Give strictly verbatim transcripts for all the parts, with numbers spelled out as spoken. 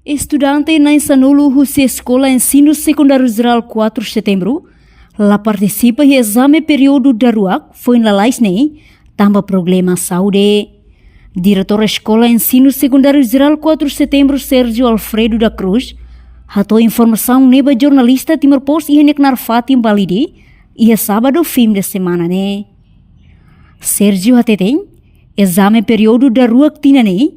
Estudante na'in-sanulu husi Eskola Ensinu Sekundáriu Jerál quatro Setembru la partisipa iha ezame períodu daruak foin lalais ne'e, tanba problema saúde. Diretór Eskola Ensinu Sekundáriu Jerál quatro Setembru, Sérgio Alfredo da Cruz, hato'o informasaun ne'e ba jornalista Timor Post iha nia knaar fatin Balide, iha sábadu fim de semana ne'e. Sérgio hateten, ezame períodu daruak tinan ne'e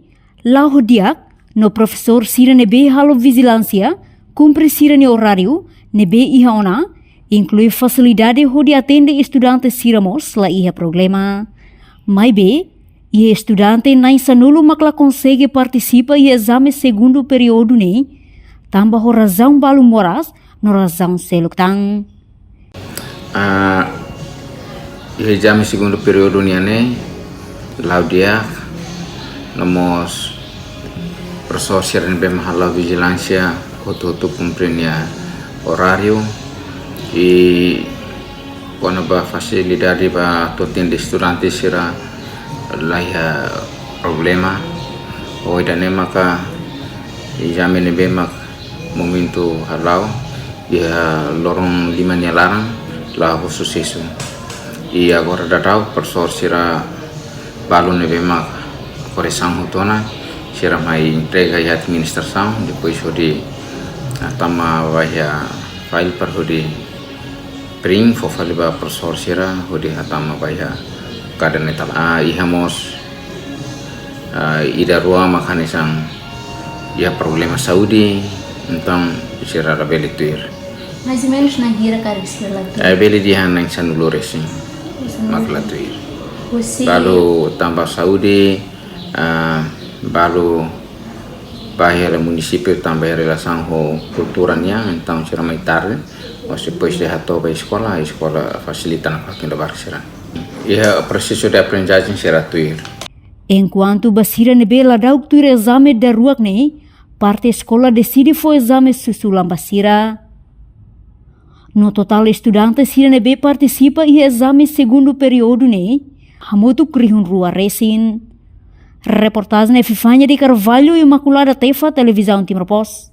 la'o ho di'ak, no profesór sira ne'ebé halo vijilánsia kumpre sira-nia oráriu ne'ebé iha ona, inklui fasilidade hodi atende estudante sira mós la iha problema. Maibé, iha estudante na'in-sanulu mak la konsege partisipa iha ezame segundu períodu ne'e, tanba ho razaun balu moras no razaun seluk tan. Ah, iha ezame segundu períodu nian ne'e la'o di'ak, no mós profesór sira ne'ebé mak halo vijilánsia hotu-hotu kumpre nia oráriu, i kona-ba fasilidade ba atu atende estudante sira la iha problema. Ho ida-ne'e maka ezame ne'ebé mak momentu hala'o iha loron lima nia laran la'o ho susesu. I agora daudaun profesór sira balu ne'ebé mak koresaun hotu ona, sira mai entrega iha administrasaun, depois hodi, ah, tama ba iha file para hodi print fó fali ba profesór sira hodi hatama ba iha kadernu ne'e tala. Ah, iha mós, ah, ida rua mak hanesan iha problema saúde, entaun sira labele tuir. Mais ou menus na'in hira karik sira la tuir? Eh, bele dehan na'in-sanulu resin. Na'in-sanulu. Mak la tuir. Husi? Balu tanba saúde, ah, balu ba iha munisípiu tanba iha relasaun ho kultura nian, entaun sira mai tarde, mas depois de hato'o ba eskola, eskola fasilita nafatin ida barak sira. Iha prosesu de aprendizajen sira tuir. Enkuantu ba sira ne'ebé ladauk tuir ezame daruak ne'e, parte eskola deside fó ezame susulan ba sira. No totál estudante sira ne'ebé partisipa iha ezame segundu períodu ne'e hamutuk rihun rua resin. Reportajen Epifania de Carvalho, Imaculada Tefa, Televizaun Timor Post.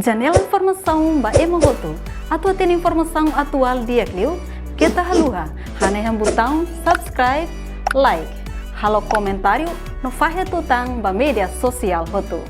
Janela informasaun ba ema hotu. Atu hatene informasaun atuál di'ak liu, keta haluha hanehan butaun subscribe, like, halo komentáriu no fahe tutan ba média sosiál hotu.